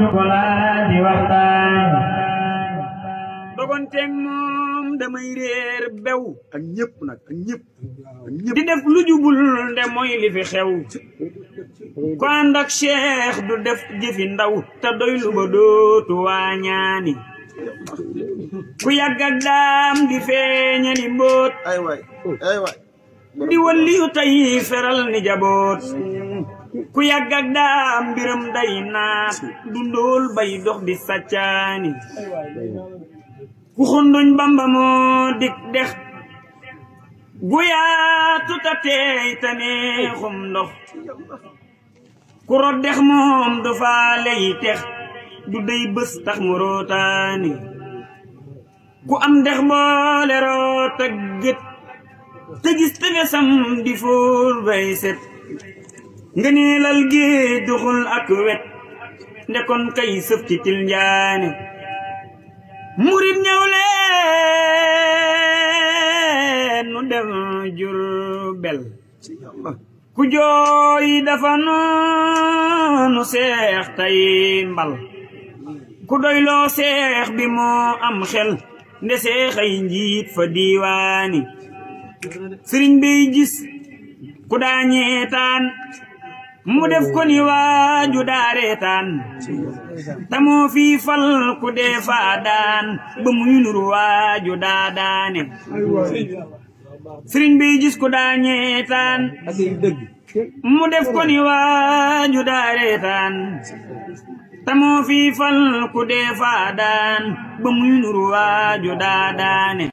du ko laaj di waxtaan dogonteeg moom damay réer bew ak ñëpp nag ak ñëpp di def lu jubul nde mooy li fi xew ko ànd ak cheikh du def jëfi ndaw te doy lu ba dootu waañaani ku yàgg ak daam di feeñali mbóot ay waay di walliyu tey feral ni jaboot ku yàgg ak daam mbiram day naat du ndóol bay dox di sàccaani ku xunduñ Bamba moo dik dex gu yaatu ta teey ta neexum ndox ku rot dex moom du faale yi tex du dey bés tax mu rootaani ku am dex boole root ak gét te gis tefesam di fóor bay set nga neelal géej duxul ak wet ndekon kay sëf ci til njaane murit ñëw leen nu dem Jurbel ku jooy dafa noonu seex tay mbal ku doyloo seex bi moo am xel nde seex ay njiit fa diiwaani sëriñ bi gis ku daa ñeetaan mu def ko ni waaju daareetaan tamoo fii fal ku dee faa daan ba muy nuru waaju daa daane sëriñ bi gis ku daa ñeetaan mu def ko ni waaju daareetaan tamoo fii fal ku dee faa daan ba muy nuru waaju daa daane